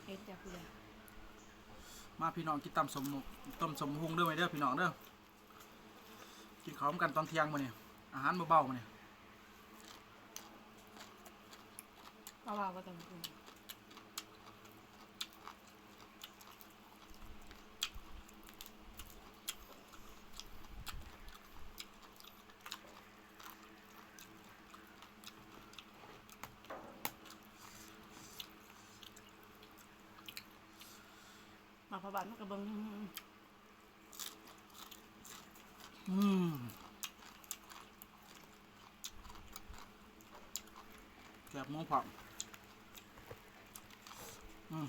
ເຮັດຈ້າຜູ້ໃດ ມາພີ່ນ້ອງ ກິນຕຳສົ້ມ ຕົ້ມສົ້ມຫຸ່ງເດີ ມາເດີພີ່ນ້ອງເດີ ກິນເຂົ້ານຳກັນຕອນທ່ຽງມື້ນີ້ ອາຫານບໍ່ເບົາມື້ນີ້ ເອົາວ່າບໍ່ຕ້ອງກິນ. ມາພໍ່ບ້ານມັນກໍເບິ່ງ ອືມ ແຄບໝູພະ ອືມ.